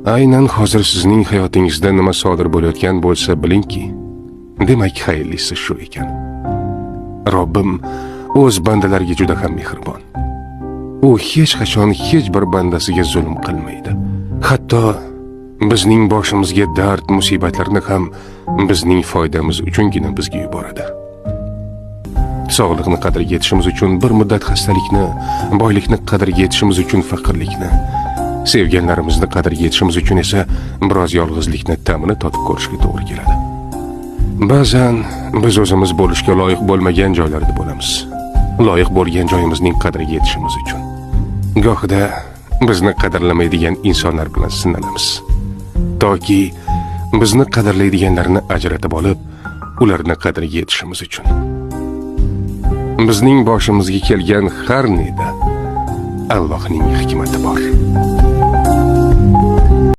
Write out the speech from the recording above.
Aynan hozir sizning hayotingizda nima sodir bo'layotgan bo'lsa, bilingki, demak xayrlisi shu ekan. Robbim o'z bandalariga juda ham mehribon. U hech qachon hech bir bandasiga zulm qilmaydi. Hatto bizning boshimizga dard, musibatlarni ham bizning foydamiz uchungina bizga yuboradi. Sog'liqni qadriga yetishimiz uchun bir muddat xastalikni, boylikni qadriga yetishimiz uchun faqirlikni, sevganlarimizni qadriga yetishimiz uchun esa biroz yolg'izlikni ta'mini totib ko'rishga to'g'ri keladi. Ba'zan biz o'zimiz bo'lishga loyiq bo'lmagan joylarda bo'lamiz. Loyiq bo'lgan joyimizning qadriga yetishimiz uchun. Gohida bizni qadrlamaydigan insonlar bilan sinalamiz. Toki bizni qadrlaydiganlarni ajratib olib, ularni qadriga yetishimiz uchun. Bizning boshimizga kelgan har neda Allohning hikmati bor.